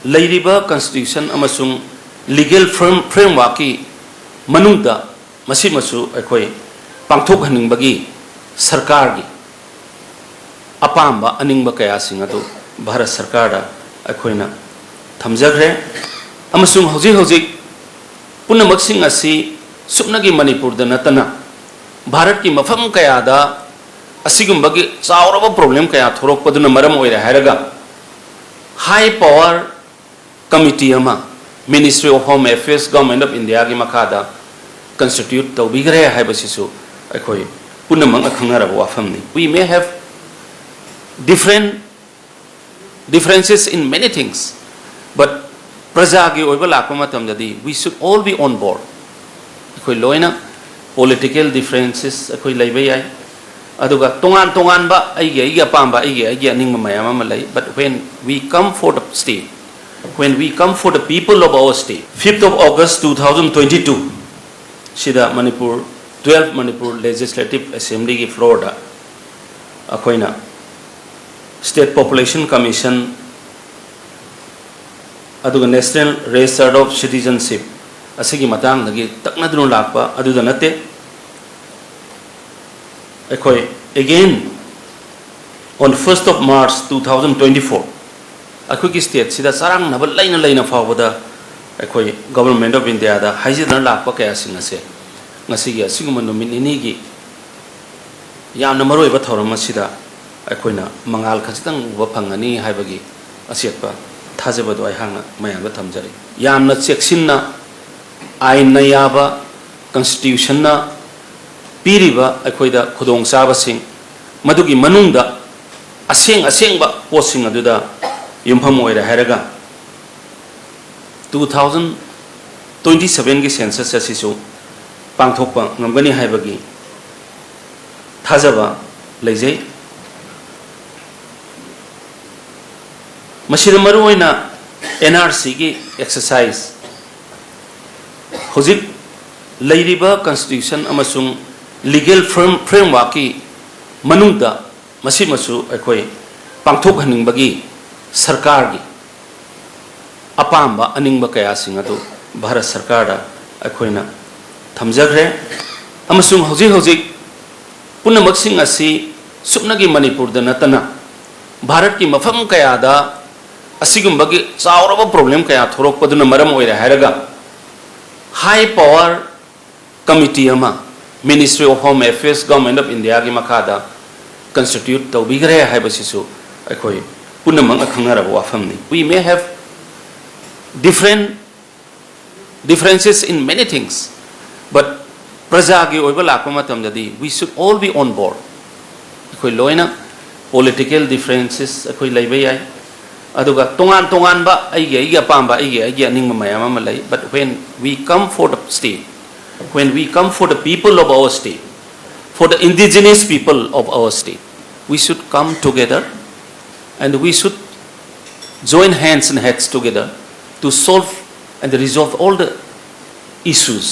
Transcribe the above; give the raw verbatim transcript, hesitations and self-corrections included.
ꯂꯩꯔꯤꯕ constitution ꯑꯃꯁꯨꯡ legal firm frameworkꯀꯤ ꯃꯅꯨꯡꯗ ꯃꯁꯤꯃꯁꯨ ꯑꯩꯈꯣꯏ ꯄꯥꯡꯊꯣꯛꯍꯟꯅꯤꯡꯕꯒꯤ ꯁꯔꯀꯥꯔꯒꯤ ꯑꯄꯥꯝꯕ ꯑꯅꯤꯡꯕ ꯀꯌꯥꯁꯤꯡ ꯑꯗꯨ ꯚꯥꯔꯠ ꯁꯔꯀꯥꯔꯗ ꯑꯩꯈꯣꯏꯅ ꯊꯝꯖꯈ꯭ꯔꯦ꯫ ꯑꯃꯁꯨꯡ ꯍꯧꯖꯤꯛ ꯍꯧꯖꯤꯛ ꯄꯨꯝꯅꯃꯛꯁꯤꯡ ꯑꯁꯤ ꯁꯨꯞꯅꯒꯤ ꯃꯅꯤꯄꯨꯔꯗ ꯅꯠꯇꯅ ꯚꯥꯔꯠꯀꯤ ꯃꯐꯝ ꯀꯌꯥꯗ ꯑꯁꯤꯒꯨꯝꯕꯒꯤ ꯆꯥꯎꯔꯕ problem ꯀꯌꯥ ꯊꯣꯔꯛꯄꯗꯨꯅ ꯃꯔꯝ ꯑꯣꯏꯔꯦ ꯍꯥꯏꯔꯒ, high power committee ꯑꯃ Ministry of Home Affairs, Government of Indiaꯒꯤ ꯃꯈꯥꯗ constitute ꯇꯧꯕꯤꯈ꯭ꯔꯦ ꯍꯥꯏꯕꯁꯤꯁꯨ ꯑꯩꯈꯣꯏ ꯄꯨꯝꯅꯃꯛꯅ ꯈꯪꯅꯔꯕ ꯋꯥꯐꯝꯅꯤ꯫ We may have different differences in many things, but ꯄ꯭ꯔꯖꯥꯒꯤ ꯑꯣꯏꯕ ꯂꯥꯛꯄ ꯃꯇꯝꯗꯗꯤ we should all be on board. ꯑꯩꯈꯣꯏ ꯂꯣꯏꯅ political differences ꯑꯩꯈꯣꯏ ꯂꯩꯕ ꯌꯥꯏ, ꯑꯗꯨꯒ ꯇꯣꯉꯥꯟ ꯇꯣꯉꯥꯟꯕ ꯑꯩꯒꯤ ꯑꯩꯒꯤ ꯑꯄꯥꯝꯕ, ꯑꯩꯒꯤ ꯑꯩꯒꯤ ꯑꯅꯤꯡꯕ ꯃꯌꯥꯝ ꯑꯃ ꯂꯩ, but when we come for the state, when we come for the people of our state, fifth of August two thousand twenty-two ꯁꯤꯗ ꯃꯅꯤꯄꯨꯔ, twelve Manipur Legislative Assemblyꯒꯤ floorꯗ ꯑꯩꯈꯣꯏꯅ State Population Commission ꯑꯗꯨꯒ National Register of Citizenship ꯑꯁꯤꯒꯤ ꯃꯇꯥꯡꯗꯒꯤ ꯇꯛꯅꯗꯨꯅ ꯂꯥꯛꯄ ꯑꯗꯨꯗ ꯅꯠꯇꯦ꯫ ꯑꯩꯈꯣꯏ again on first of March two thousand twenty-four ꯑꯩꯈꯣꯏꯒꯤ stateꯁꯤꯗ ꯆꯔꯥꯡꯅꯕ ꯂꯩꯅ ꯂꯩꯅ ꯐꯥꯎꯕꯗ ꯑꯩꯈꯣꯏ Government of Indiaꯗ ꯍꯥꯏꯖꯗꯨꯅ ꯂꯥꯛꯄ ꯀꯌꯥꯁꯤꯡ ꯑꯁꯦ ꯉꯁꯤꯒꯤ ꯑꯁꯤꯒꯨꯝꯕ ꯅꯨꯃꯤꯠ ꯅꯤꯅꯤꯒꯤ ꯌꯥꯝꯅ ꯃꯔꯨꯑꯣꯏꯕ ꯊꯧꯔꯝ ꯑꯁꯤꯗ ꯑꯩꯈꯣꯏꯅ ꯃꯉꯥꯜ ꯈꯖꯤꯛꯇꯪ ꯎꯕ ꯐꯪꯒꯅꯤ ꯍꯥꯏꯕꯒꯤ ꯑꯆꯦꯠꯄ ꯊꯥꯖꯕꯗꯨ ꯑꯩꯍꯥꯛꯅ ꯃꯌꯥꯝꯗ ꯊꯝꯖꯔꯤ꯫ ꯌꯥꯝꯅ ꯆꯦꯛꯁꯤꯟꯅ, ꯑꯥꯏꯟꯅ ꯌꯥꯕ, constitutionꯅ ꯄꯤꯔꯤꯕ ꯑꯩꯈꯣꯏꯗ ꯈꯨꯗꯣꯡꯆꯥꯕꯁꯤꯡ, ꯃꯗꯨꯒꯤ ꯃꯅꯨꯡꯗ ꯑꯁꯦꯡ ꯑꯁꯦꯡꯕ ꯄꯣꯠꯁꯤꯡ ꯑꯗꯨꯗ ꯌꯨꯝꯐꯝ ꯑꯣꯏꯔꯦ ꯍꯥꯏꯔꯒ, two thousand twenty sevenꯒꯤ census ꯑꯁꯤꯁꯨ ꯄꯥꯡꯊꯣꯛꯄ ꯉꯝꯒꯅꯤ ꯍꯥꯏꯕꯒꯤ ꯊꯥꯖꯕ ꯂꯩꯖꯩ꯫ ꯃꯁꯤꯗ ꯃꯔꯨꯑꯣꯏꯅ NRCꯒꯤ exercise, ꯍꯧꯖꯤꯛ ꯂꯩꯔꯤꯕ constitution ꯑꯃꯁꯨꯡ legal firm frameworkꯀꯤ ꯃꯅꯨꯡꯗ ꯃꯁꯤꯃꯁꯨ ꯑꯩꯈꯣꯏ ꯄꯥꯡꯊꯣꯛꯍꯟꯅꯤꯡꯕꯒꯤ ꯁꯔꯀꯥꯔꯒꯤ ꯑꯄꯥꯝꯕ ꯑꯅꯤꯡꯕ ꯀꯌꯥꯁꯤꯡ ꯑꯗꯨ ꯚꯥꯔꯠ ꯁꯔꯀꯥꯔꯗ ꯑꯩꯈꯣꯏꯅ ꯊꯝꯖꯈ꯭ꯔꯦ꯫ ꯑꯃꯁꯨꯡ ꯍꯧꯖꯤꯛ ꯍꯧꯖꯤꯛ ꯄꯨꯝꯅꯃꯛꯁꯤꯡ ꯑꯁꯤ ꯁꯨꯞꯅꯒꯤ ꯃꯅꯤꯄꯨꯔꯗ ꯅꯠꯇꯅ ꯚꯥꯔꯠꯀꯤ ꯃꯐꯝ ꯀꯌꯥꯗ ꯑꯁꯤꯒꯨꯝꯕꯒꯤ ꯆꯥꯎꯔꯕ problem ꯀꯌꯥ ꯊꯣꯔꯛꯄꯗꯨꯅ ꯃꯔꯝ ꯑꯣꯏꯔꯦ ꯍꯥꯏꯔꯒ high power committee ꯑꯃ Ministry of Home Affairs, Government of Indiaꯒꯤ ꯃꯈꯥꯗ constitute ꯇꯧꯕꯤꯈ꯭ꯔꯦ ꯍꯥꯏꯕꯁꯤꯁꯨ ꯑꯩꯈꯣꯏ ꯄꯨꯝꯅꯃꯛꯅ ꯈꯪꯅꯔꯕ ꯋꯥꯐꯝꯅꯤ꯫ We may have different differences in many things, but ꯄ꯭ꯔꯖꯥꯒꯤ ꯑꯣꯏꯕ ꯂꯥꯛꯄ ꯃꯇꯝꯗꯗꯤ we should all be on board. ꯑꯩꯈꯣꯏ ꯂꯣꯏꯅ political differences ꯑꯩꯈꯣꯏ ꯂꯩꯕ ꯌꯥꯏ, ꯑꯗꯨꯒ ꯇꯣꯉꯥꯟ ꯇꯣꯉꯥꯟꯕ ꯑꯩꯒꯤ ꯑꯩꯒꯤ ꯑꯄꯥꯝꯕ, ꯑꯩꯒꯤ ꯑꯩꯒꯤ ꯑꯅꯤꯡꯕ ꯃꯌꯥꯝ ꯑꯃ ꯂꯩ, but when we come for the state, when we come for the people of our state, for the indigenous people of our state, we should come together and we should join hands and heads together to solve and resolve all the issues